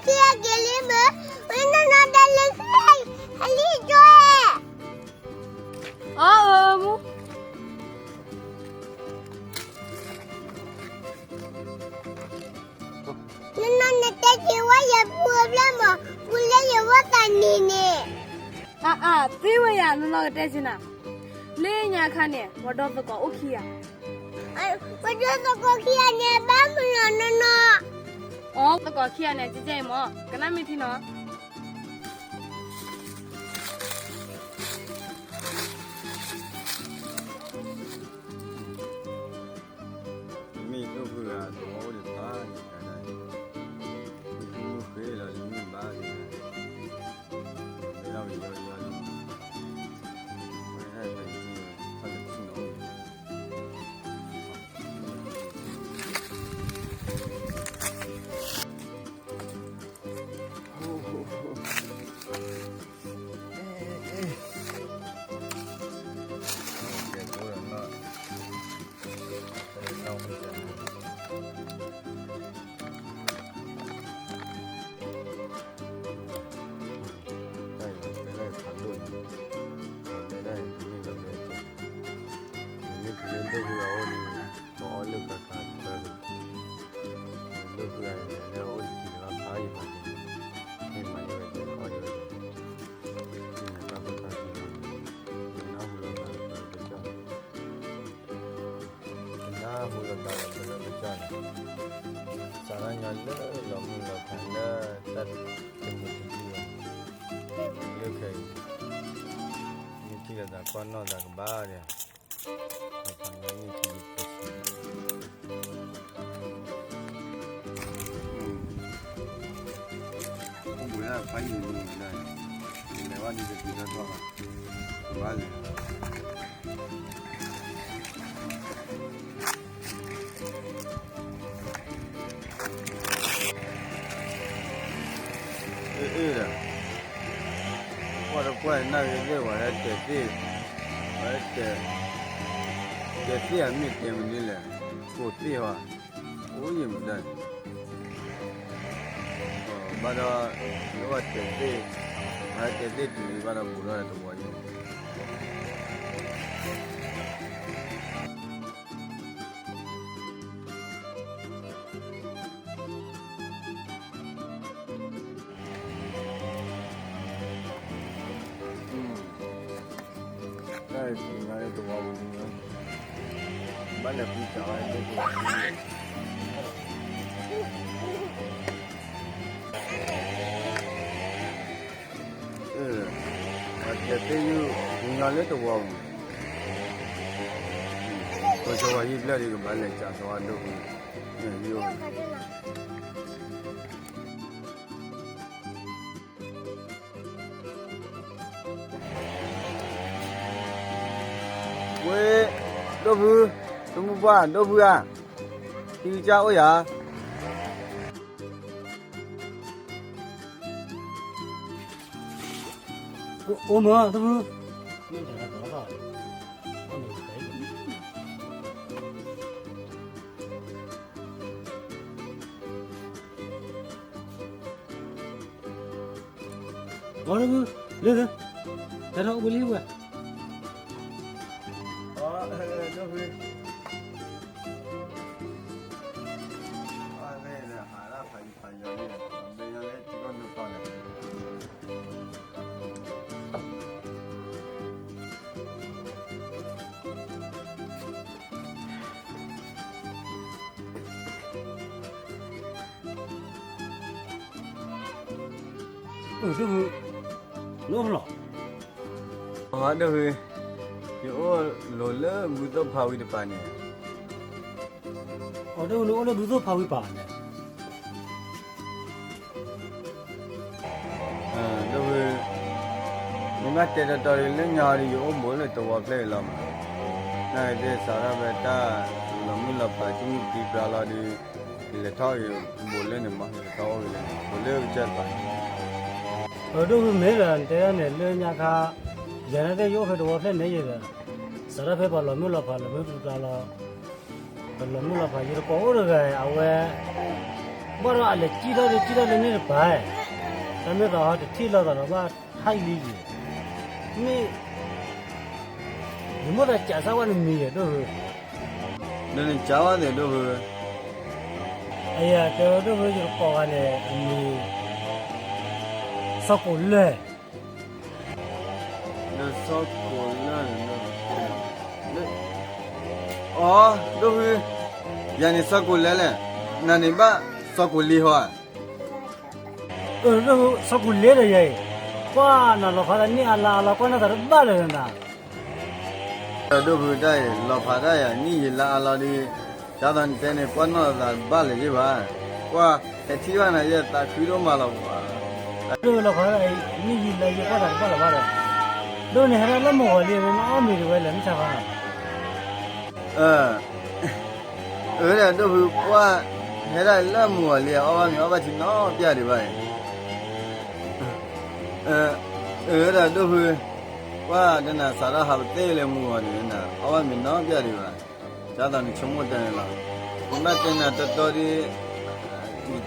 ခံဂၤက့ၤလံမ့ၢ်, ဝဲနီၢ်နီၢ်တၢ်လၢခံဂၤ, ဟဲလံကၠီဧၢ, အၢမူ, နီၢ်နီၢ်နတဲက့ၤဝဲယပူၤအဖျၢၣ်မး, ပူၤလၢယဝဲသးနံၤန့ၣ်, အၢအၢ သ့ဝဲယၤ နီၢ်နီၢ်ကတဲက့ၤနၤ, လၢညါခါန့ၣ် ပှၤဒီသကိးအိၣ်ခံဂၤ, ပှၤဒီသကိးခံဂၤန့ၣ် ဘၣ်မနုၤနီၢ်နီၢ်, အၢ သကိးခံဂၤန့ၣ် ကဲကဲအံၤမး ကနၣ်မ့ၢ်ထံနီၤ မ့ၢ်ဒိၣ်ဖုဂၤသဝီအိၣ်ဒံးဖးယကဒၣ်, မုၢ်ဃ့လီၤလံမ့ၢ်ဘၣ်လံ, မ့ၢ်လီၤကယီယီလံ, ဝဲဒၣ်ဖဲကံ, ဖးလၢထံနီၤအိၣ်လံ ဒိၣ်ဖုဂၤအံၤန့ၣ် လၢအိၣ်တံၤလီၤဖးယံၤဖးက့ၤ, မ့ၢ်မၤယံၤဝဲကဲ အီၣ်ယံၤဝဲကဲ, မ့ၢ်တၢ်ဖိသၣ်ခံလီၤ, ကနၢ်ဟူလီၤသးလၢပကစၢ်, ကနၢ်ဟူလီၤသးလၢပကစၢ်န့ၣ်, စးထီၣ်ညီလၢလီၤမုၢ်လီၤဖးလၢတၢ်တမုာ်တဒုလီၤ, လၢခဲအံၤ, မ့ၢ်ထံၣ်လိာ်သးကွၢ်နီၣ်သးကဘၣ်ဒီး အ့ၣ်အ့ၣ်ဒီး, ကွၢ်တကွၢ်နၢ်ဂ့ၤသ့ၣ် ပှၤဟဲတဲာ်သ့ၣ်, ပှၤဟဲတဲာ်, တဲာ်သ့ၣ်အမ့ၢ်တဲမနုၤလဲၣ်, ကိၢ်သ့ၣ်ဟီ, အိၣ်ယံၤမတၤ, ဘၣ်ဒီး, လၢပှၤတဲာ်သ့ၣ်, ပှၤဟဲတဲာ်သ့ၣ်တုၤလံဘၣ်ဒီး ဘူးထီၣ်ဒီးတဝီယံၤ တၢ်အံၤ ပှၤညီလၢတဝီပူၤန့ၣ်, ဘၣ်လဲၤဃုစးဝဲဒၣ်, ပှၤတဲာ်သ့ၣ်ယုၢ် ပှၤညီလၢတဝီပူၤ, ပှၤစီၤပၤဟံၣ်ဖျၢၣ်ဒီး ကဘၣ်လဲၤစးစဝါဒိၣ်ပူၤ, ယိၣ် ဝဲ, ဒိၣ်ဖု, တမူပှၢ် ဒိၣ်ဖုဧါ, ဟံၣ်ကစၢ်အိၣ်ယၤ, အိၣ်မး တမူ, အီ ဒိၣ်ဖု, လၢ, တၢ်ထီၣ်အိၣ်ဘှံးလံဝဲ, အီ ဒိၣ်ဖု, အီ လၢဟးလၢဖးယံၤဖးယီၤလံ, ဘၣ်ညီလၢထံကီၢ်ဒိၣ်ထီၣ်လဲၣ် အၢ ဒိၣ်ဖု, နအိၣ်ဖဲလဲၣ်, အီ ဒိၣ်ဖု, ယအိၣ်လိၤလၢဘုသိၣ်ဖးဝံတပၤန့ၣ်, အီ ဒိၣ်ဖု နအိၣ်လၢဘုသိၣ်ဖးဝံပၤန့ၣ် ဒိၣ်ဖု, မ့ၢ်ဘၣ်တဲတီတီလၢညါဒီး ယအိၣ်ဘူးလၢတဝီဖျၢၣ်အံၤလီၤမး, နာ်က့သ့ၣ်စးထီၣ်ဖဲတၢ်လီၤမုၢ်လီၤဖး ကမုၢ်ပြံပြါလီၤဒီး ယလဲၤထီၣ်ဂ့ၤဘူးလၢန့ၣ်မး ယလဲၤထီၣ်အိၣ်ဂ့ၤလၢန့ၣ် ဘူးလၢကစၢၢ်တပၤန့ၣ်, အၢ ဒိၣ်ဖု မ့ၢ်ဒီးနတဲဒၣ်န့ၣ် လၢညါခါ ယၤန့ၣ်သ့ၣ်ယအိၣ်ဖဲတဝီဖျၢၣ်န့ၣ်ယဒီး စးထီၣ်ဖဲပှၤလီၤမုၢ်လီၤဖး လီၤမုၢ်ပြံပြါလီၤ ပလီၤမုၢ်လီၤဖး ယတကိးအိၣ်တဂၤအံၤ အဝဲ ဘၣ်ဒီးအလဲၤကံၣ်ထီၣ်ဒီးကံၣ်ထီၣ်လၢန့ၣ်တပၤ, တၢ်မ့ၢ်သးဟီတထံၣ်လီၤသးဒီးဘၣ်ဟဲလံယံၤ, မ့ၢ် ယမိၣ်သးစးစၢ်ဝဲနမံၤယဲၢ်ဒိၣ်ဖု, ဒီးနစးဝဲသ့ၣ်ဒိၣ်ဖု, အယၤတဲဝဲဒိၣ်ဖု ယကကိးဂၤန့ၣ် အမံၤ စီၤကိာ်လၢၢ် ဒီးစီၤကိာ်လၢၢ်န့ၣ်, အီ ဒိၣ်ဖု, ယၤန့ၣ်စီၤကိာ်လၢၢ်လဲၣ်, နၤန့ၣ်ဘၣ်စီၤကိာ်လ့ဟီဧါ, အၢ ဒိၣ်ဖု စီၤကိာ်လ့ဒီးယၤအံၤ, ကွၢ်နၤလီၤဖးဒၣ်နံၣ်အါလါအါလီၤ ကွၢ်နၢ်သးတဘၣ်လၢၤနၤ ဒီးဒိၣ်ဖုတၢ်အံၤ လီၤဖးတၢ်ယၤ နံၣ်ယံာ်လါအါလီၤဒီး, ဒ်သိးနတဲန့ၣ် ကွၢ်နီၢ်သးတဘၣ်လၢၤဘၣ်, ကွၢ် ဟဲထံၣ်ဘၣ်နၤယဲၢ်သးခုဒိၣ်မးလီၤဘၣ်, ဒိၣ်ဖုလီၤဖးတၢ်အံၤ နံၣ်ယံာ်လါယံာ်ကွၢ်သးတဘၣ်လၢၤဘၣ်ဒီး, ဒိၣ်ဖုန့ၣ် ဟဲဒၣ်လၢမုၢ်ဂီၤလံ နအီၣ်မ့ၤဒံးဝဲလဲၣ် မ့ၢ်ဆါခါနၤ အၢ အၢ ဒီးဒိၣ်ဖု ကွၢ် ဟဲဒၣ်လၢမုၢ်ဂီၤလံ အီၣ်ဘၣ်မ့ၤအီဘၣ်ထံနီတပျၢ်ဒံးဘၣ်အံၤ, အၢ ဒီးဒိၣ်ဖု ကွၢ် တနၤစးထီၣ်ဟးပသ့ၣ်လၢမုၢ်ဂီၤန့ၣ် အီၣ်ဘၣ်မ့ၤနီတပျၢ်ဒံးဘၣ်, ဒ်သိးနဆိကမိၣ်တဲန့ၣ်လီၤ, ယမ့ၢ်တဲနၤတီတီဒီး ယ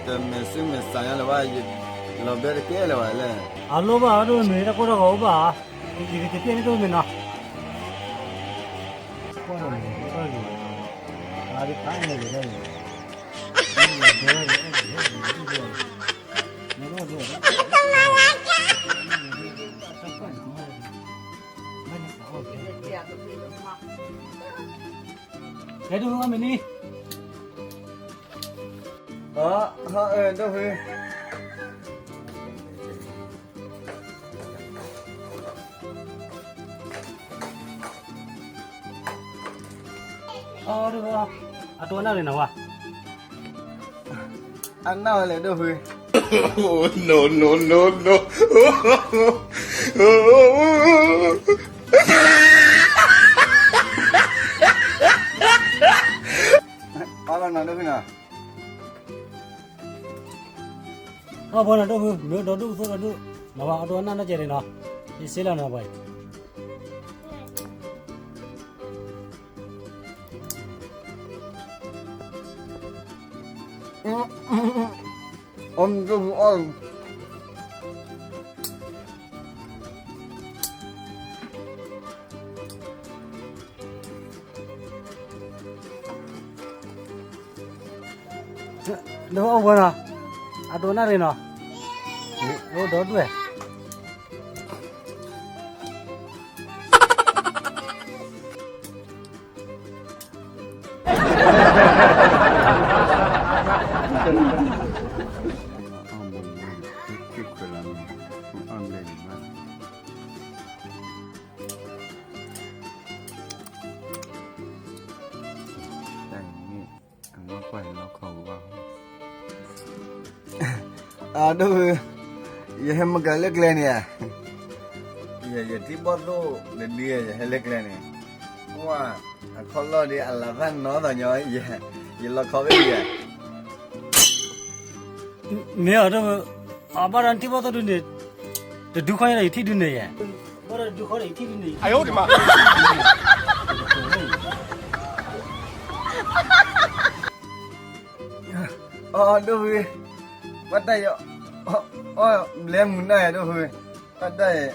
တမဲာ်ဆူမဲာ်ဆါညါလၢၤဘၣ်, ယလီၤဘဲတကဲလၢၤဘၣ်လဲၣ်, အလိၣ်ဘၣ်ဒိၣ်မ့ၤ တၢ်ကိၢ်တၢ်ဂီၤအိၣ်ဘၣ်, ယကတပျဲန့ၣ်ဒိၣ်မ့ၤနီၤ ကွၢ်လီၤန့ၣ် ကွၢ်လီၤ, အါဒိဖးန့ၣ်လီၤ, ကဲဒိၣ်ဖုအီၣ်မ့ၤန့ၣ်, အၢ ဒိၣ်ဖု အီၣ်ဒိၣ်ဖု, အတိၢ်နၢ်ရ့ၣ်နၤဝဲ, အနၢ်ဝဲလဲၣ်ဒိၣ်ဖု, no no no no, အီၣ်လီၤနီၤဒိၣ်ဖုနီၤ အီၣ်ဘၣ်နီၤဒိၣ်ဖု, မ့ၢ်ဒီဒူၣ်သိၣ်ဒီဒူၣ်, နဝဲအဒိၣ်အနၢ်နီၢ်ကဲၤန့ၣ်နီၤ, ယစ့လီၤနီၤပှၤအံၤ, အီၣ်ဒိၣ်ဖုအီၣ် ဒီးအီၣ်ဝဲနီၤ, အတိၢ်နၢ်ရ့ၣ်နီၤ, အိၣ်ဒီဒူၣ်ဝဲ အဒိၣ်ဖု, ယဟဲမုၢ်ကၤလၢကျဲန့ၣ်ဧါ, ယထံၣ်ဘီၣ်သိၣ်တဒု ယဟဲလၢကျဲန့ၣ်, ကွၢ် အခီၣ်လီၢ်ဒ်အလၤသၣ်နီသးညီ, ယလီၤခီဖဲဒ်ဧါ, မ့ၢ်အဒိၣ်ဖု, အဘၣ်ဒီးနထံၣ်ဘီၣ်သိၣ်ဒုန့ၣ်, တဒုခီၣ်ညါဒီးယထံၣ်ဒုန့ၣ်ယဲၢ်, ဘၣ်ဒီးတဒုခီၣ်ဒီးယထံၣ်ဒုန့ၣ်, အဒိၣ်ဖု, ဘၣ်တၢ်ယီၤ, အီၣ်ဘျဲမုာ်နၢ်ယဲၢ်ဒိၣ်ဖု, ဘၣ်တၢ်ယီၤ